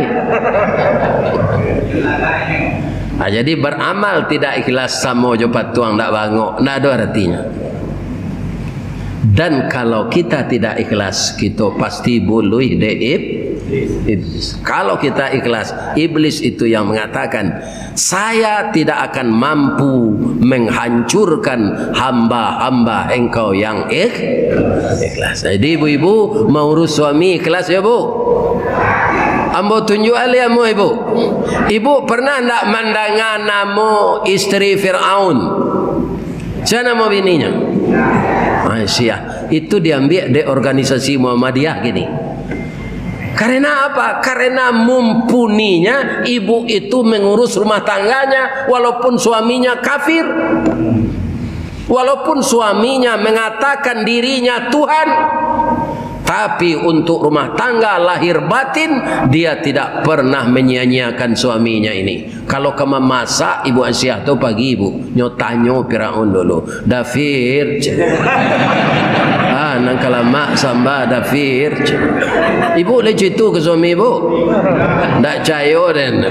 Ah, jadi baramal tidak ikhlas samo jo patuang ndak bangok, ndak ado aratinyo. Dan kalau kita tidak ikhlas, kita pasti buluih dek ib-, iblis. Kalau kita ikhlas, iblis itu yang mengatakan, "Saya tidak akan mampu menghancurkan hamba-hamba Engkau yang ikh-, ikhlas." Jadi ibu-ibu, maurus suami ikhlas ya, Bu? Ambo tunjuk alih amuah ibu. Ibu pernah ndak mandanga namo isteri Firaun? Sia namo bininyo? Aisyah. Itu diambiak dek organisasi Muhammadiyah kini. Karena apa? Karena mumpuninya ibu itu mengurus rumah tangganya, walaupun suaminya kafir. Walaupun suaminya mengatakan dirinya Tuhan, tapi untuk rumah tangga lahir batin, dia tidak pernah menyia-nyiakan suaminya ini. Kalau ka mamasak, Ibu Aisyah tu pagi, Bu, nyo tanyo Firaun dulu. "Dafir," cek. "Ah, nan ka lamak samba, Dafir," cek. Ibu lai cito ka suami ibu? Ndak cayo den.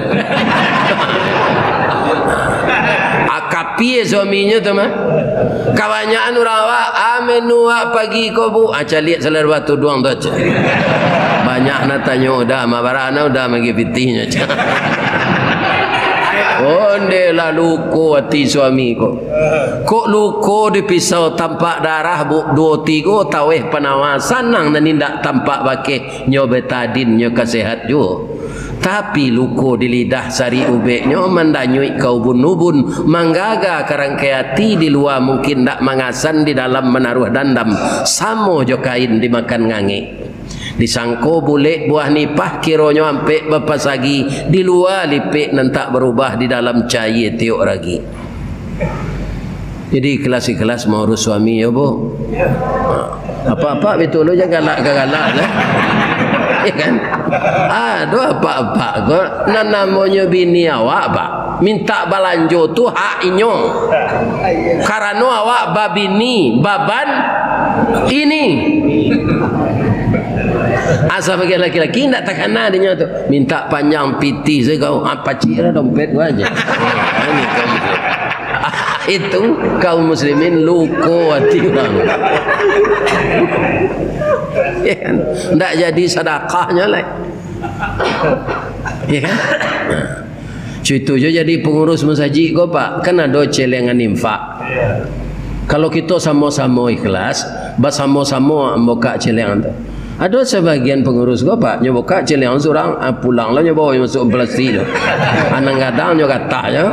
Akapie suaminyo tu mah. Kabanyakan urang awak, "Ah, menu awak pagi ko, Bu?" Ah, caliak salah dua tuduang tu aja. Banyak nak tanyo, "Udah, mak barana udah magi pitihnyo," aja. Onde lah luko ati suami ko. Kok luko dipisau tampak darah, Bu, duo tigo taweh panawa, sanang nan indak tampak bakeh, nyo betadin, nyo ka sehat juo. Tapi luko di lidah sari ubeknyo mandanyuik ka ubun-ubun, manggaga ka rangkai ati, di lua mungkin ndak mangasan, di dalam manaruah dandam, samo jo kain dimakan ngangek. Disangko bulek buah nipah, kironyo ampek bapasagi, di lua lipek nan tak barubah, di dalam cayie tiok ragi. Jadi ikhlas-ikhlas maurus suami, yo, Bu. Ha. Apak-apak batua lo, jan galak-galak lah. Ya kan? Ado apak-apak ko, nan namonyo bini awak, Pak, mintak balanjo tu hak inyo. Karano awak babini, baban ini. Asa bagai laki-laki, indak takana dinyo tu. Mintak panjang pitih sajo, ha, pacik lah dompet ko aja. Itu kaum muslimin luko ati urang. Ya kan? Ndak jadi sadakahnyo lai. Ya kan? Nah. Cuito jo jadi pangurus masajik ko, Pak. Kan ado celengan infak. Kalau kito samo-samo ikhlas, basamo-samo mambukak celengan tu. Ado sabagian pangurus ko, Pak, nyo bukak celengan surang, ah, pulang lah nyo bawa masuak plastik tu. Anang gadang nyo gatah nyo.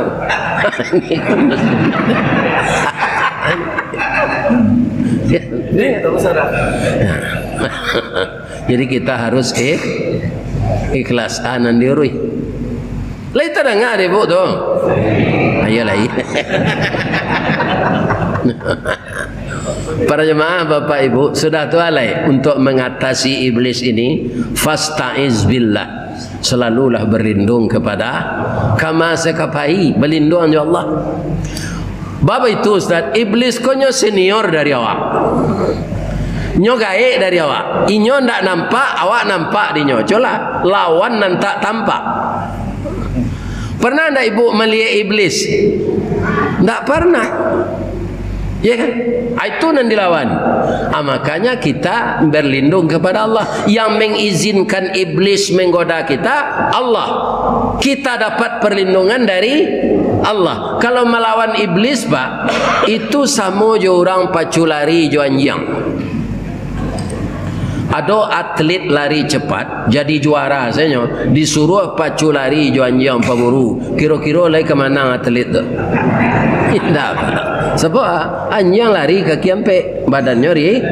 Jadi kita harus ikh-, ikhlas. Ah, nan diuruih. Lai tadanga dek ibu tu? Ayo lai. Para jemaah, Bapak Ibu, sudah tu alai untuk mengatasi iblis ini, fasta'iz billah. Selalulah berlindung kepada, kama sakapai, berlindung jo Allah. Bab itu, Ustaz, iblis ko nyo senior dari awak. Nyo gaek dari awak. Inyo ndak nampak, awak nampak dinyo. Colah, lawan nan tak tampak. Pernah ndak ibu maliek iblis? Ndak pernah. Ya kan? Ah, itu nan dilawan. Ah, makanya kita berlindung kepada Allah. Yang mengizinkan iblis menggoda kita, Allah. Kita dapat perlindungan dari Allah. Kalau melawan iblis, Pak, itu samo jo urang pacu lari jo anjiang. Ado atlet lari cepat, jadi juara sajo, disuruah pacu lari jo anjiang paburu. Kiro-kiro lai ka manang atlet tu? Indak, Pak. Sabab, ah, anjiang lari kaki ampek, badannyo ri-,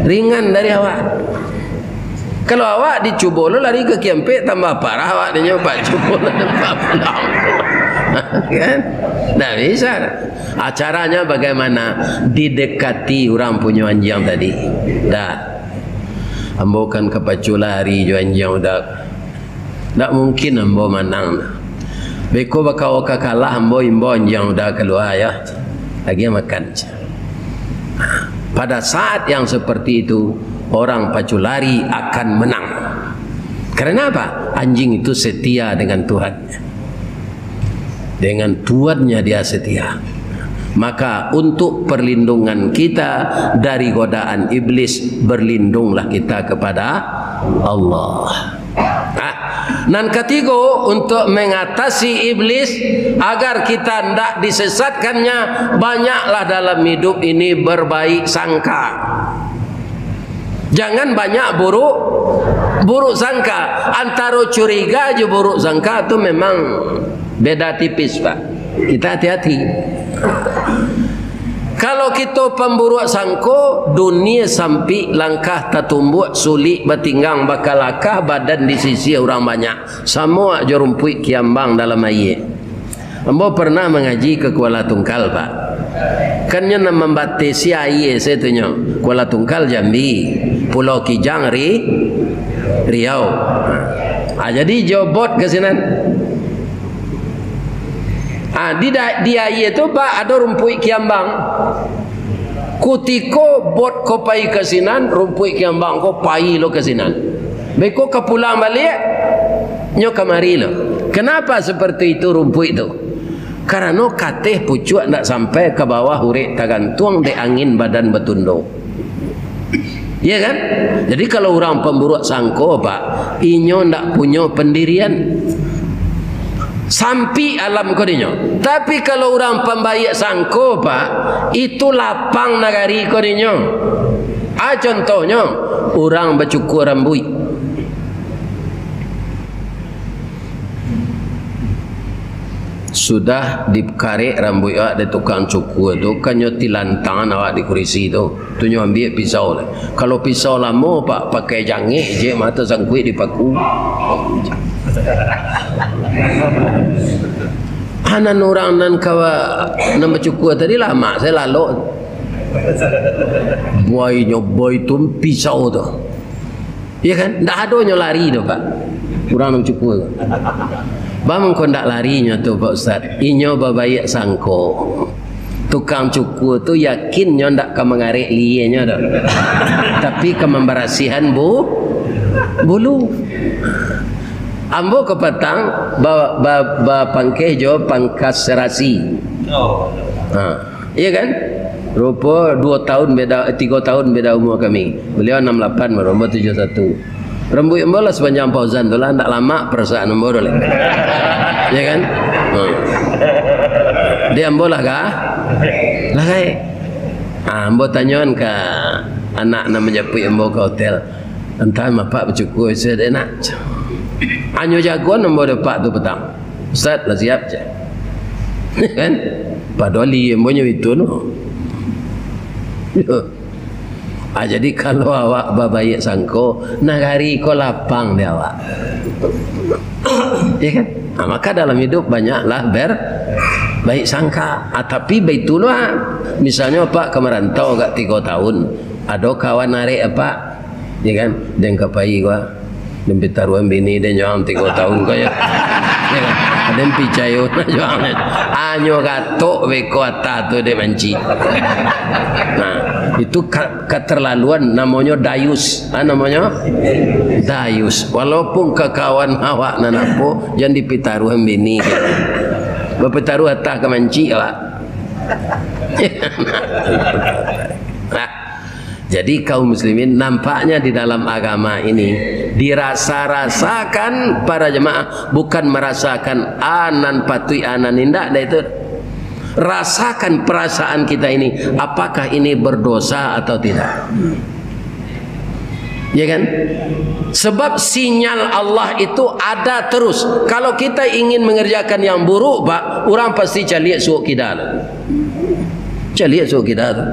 ringan dari awak. Kalau awak dicubo lo lari kaki ampek, tambah parah awak dinyo, Pak, cubo lo tambah pulang. Kan? Ndak bisa. Acaranya bagaimana? Didekati urang punyo anjiang tadi. Dah. Ambo kan ka pacu lari jo anjiang uda. Ndak mungkin ambo manang. Beko bakawo ka kalah, ambo imbau anjiang uda kalua, yo. Agiah makan. Pada saat yang seperti itu, orang pacu lari akan menang. Karena apa? Anjing itu setia dengan Tuhan. Dengan tuannya dia setia. Maka untuk perlindungan kita dari godaan iblis, berlindunglah kita kepada Allah. Nah, nan katigo, untuk mengatasi iblis, agar kita ndak disesatkannya, banyaklah dalam hidup ini berbaik sangka. Jangan banyak buruk, buruk sangka. Antaro curiga jo buruk sangka tu memang beda tipis, Pak. Kita hati-hati. Kalau kito pamburuak sangko, dunia sampik, langkah tatumbuak, sulik batinggang, bakalakah, badan disisiah urang banyak. Samo jo rumpuik kiambang dalam aia. Ambo pernah mangaji ka Kuala Tungkal, Pak. Kan nyo nan mambatesi aia se tu nyo. Kuala Tungkal Jambi, Pulau Kijang Ri-, Riau. Ha, jadi jo bot ka sinan. Ha, di da-, di aia tu, Pak, ado rumpuik kiambang. Kutiko bot ko pai ka sinan, rumpuik kiambang ko pai lo ka sinan. Beko ka pulang baliak, nyo kamari lo. Kenapa seperti itu rumpuik tu? Karano kateh pucuak ndak sampai, ka bawah urek tagantuang, dek angin badan batundo. Iya kan? Jadi kalau urang pamburuak sangko, Pak, inyo ndak punyo pendirian. Sampik alam ko dinyo. Tapi kalau urang pambaiak sangko, Pak, itu lapang nagari ko dinyo. Ah, contohnyo, urang bacukua rambuik. Sudah dikarek rambuik awak dek tukang cukua tu, kan nyo tilantangan awak di kurisi tu. Tu nyo ambiak pisau lah. Kalau pisau lamo, Pak, pakai jangek je, mato sangkuik dipaku. Anan urang nan kawa, nan bacukua tadi lamak, sajo lalok. Buai nyo buai tu pisau tu. Iya kan? Ndak ado nyo lari tu, Pak. Urang nan cukua tu. Baa mangko ndak lari nyo tu, Pak Ustaz? Inyo babaiak sangko. Tukang cukua tu yakin nyo ndak ka mangarek lienyo tu. Tapi ka mambarasiahan bu-, bulu. Ambo kapatang ba-, ba-, bapangkeh jo pangkas serasi. Oh. Ha. Iya kan? Rupo duo tahun beda, tigo tahun beda umua kami. Beliau anam lapan baru, ambo tujuah satu. Rambuik ambo lah sapanjang Fauzan tu lah, ndak lamak parasaan ambo tu lai. Iya kan? Hmm. Di ambo lah ka? Lah kai. Ah, ambo tanyoan ka anak nan manjapuik ambo ka hotel. Antaan bapak bacukua, Ustaz, enak. Anyo jagoan ambo dek pak tu patang. Ustaz, lah siap, cek. Kan? Padahal ambo nyo itu no. Ah, jadi kalau awak babaiak sangko, nagari ko lapang di awak. Ya kan? Ah, maka dalam hidup banyaklah ber-, baik sangka. Ah, tapi baitulah. Misalnyo, Pak, ka marantau agak tigo tahun, ado kawan arek, Pak, ya kan? Den ka pai ko, ah. Den pitaruahan bini den jo ang tigo tahun ko, ya. Ya kan? Den picayo jo ang. Anyo gatok beko atah tu dek manci. Nah, itu ka-, katerlaluan, namonyo dayus. Ah, namonyo dayus. Walaupun ka kawan awak nan apo, jan dipitaruahan bini. Bapitaruah atah ka manci awak. Nah, jadi kaum muslimin, nampaknya di dalam agama ini dirasa-rasakan para jemaah, bukan merasakan a nan patuik, a nan indak, dah itu. Rasakan perasaan kita ini, apakah ini berdosa atau tidak? Ya kan? Sebab sinyal Allah itu ada terus. Kalau kita ingin mengerjakan yang buruk, Pak, urang pasti caliak suok kida tu. Caliak suok kida tu.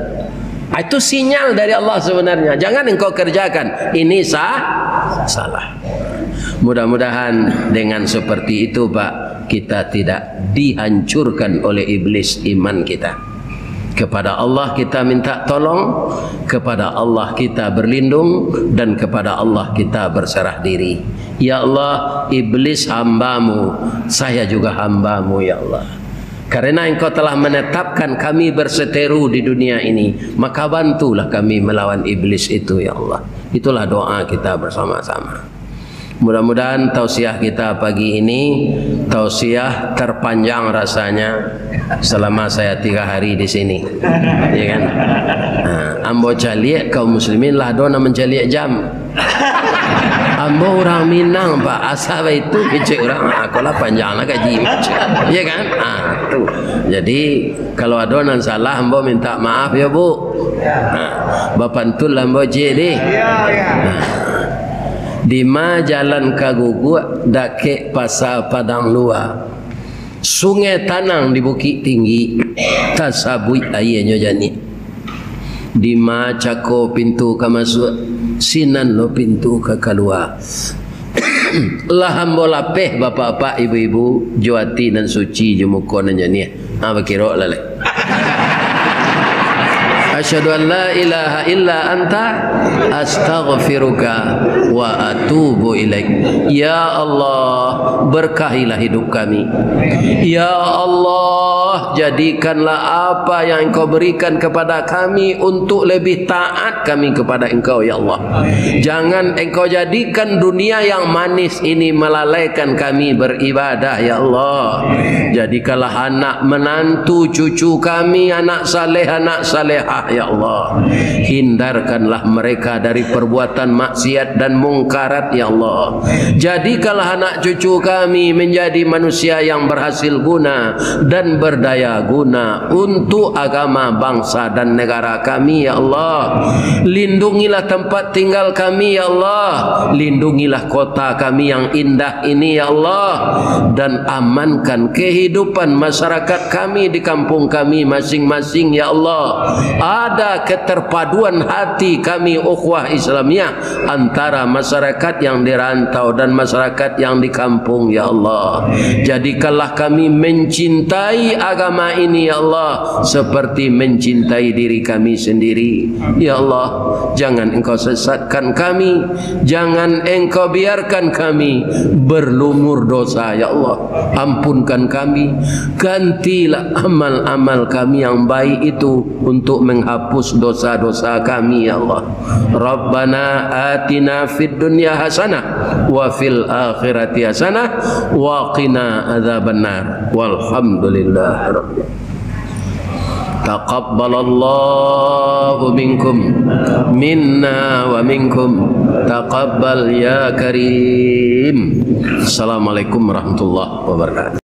Ah, itu sinyal dari Allah sebenarnya. Jangan engkau kerjakan. Ini sa-, salah. Mudah-mudahan dengan seperti itu, Pak, kita tidak dihancurkan oleh iblis iman kita. Kepada Allah kita minta tolong, kepada Allah kita berlindung, dan kepada Allah kita berserah diri. Ya Allah, iblis hamba-Mu, saya juga hamba-Mu, ya Allah. Karena Engkau telah menetapkan kami berseteru di dunia ini, maka bantulah kami melawan iblis itu, ya Allah. Itulah doa kita bersama-sama. Mudah-mudahan tausiah kita pagi ini, tausiah terpanjang rasanya selama saya tiga hari di sini. Ya kan? Nah, ambo caliak kaum muslimin lah do nan mancaliak jam. Ambo urang Minang, Pak. Asa baitu kecek urang, ah, ko lah panjang lah kaji. Ya kan? Ah, tu. Jadi, kalau ado nan salah, ambo minta maaf ya, Bu. Nah, bapantun lah ambo cek deh. Nah, dima jalan ka Guguak, dakek Pasa Padang Lua. Sungai Tanang di Bukik Tinggi, tasabuik aianyo janiah. Dima cako pintu ka masuak, sinan lo pintu ka kalua. Lah ambo lapeh, bapak-bapak, ibu-ibu, jo ati nan suci, jo muko nan janiah. Ha, bakirok lah lai. Asyhadu an la ilaha illa anta, astaghfiruka wa atubu ilaik. Ya Allah, berkahilah hidup kami. Ya Allah, jadikanlah apa yang Engkau berikan kepada kami untuk lebih taat kami kepada Engkau, ya Allah. Jangan Engkau jadikan dunia yang manis ini melalaikan kami beribadah, ya Allah. Jadikanlah anak menantu cucu kami anak saleh, anak salehah, ya Allah. Hindarkanlah mereka dari perbuatan maksiat dan mungkarat, ya Allah. Jadikanlah anak cucu kami menjadi manusia yang berhasil guna dan berdaya guna untuk agama, bangsa, dan negara kami, ya Allah. Lindungilah tempat tinggal kami, ya Allah. Lindungilah kota kami yang indah ini, ya Allah. Dan amankan kehidupan masyarakat kami di kampung kami masing-masing, ya Allah. Ada keterpaduan hati kami, ukhuwah Islamiyah, antara masyarakat yang di rantau dan masyarakat yang di kampung, ya Allah. Jadikanlah kami mencintai agama ini, ya Allah, seperti mencintai diri kami sendiri. Ya Allah, jangan Engkau sesatkan kami, jangan Engkau biarkan kami berlumur dosa, ya Allah. Ampunkan kami, gantilah amal-amal kami yang baik itu untuk menghapus dosa-dosa kami, ya Allah. Rabbana atina fid dunya hasanah wa fil akhirati hasanah wa qina adzabannar. Walhamdulillah rabbil. Taqabbalallahu minkum, minna wa minkum. Taqabbal ya karim. Assalamualaikum warahmatullahi wabarakatuh.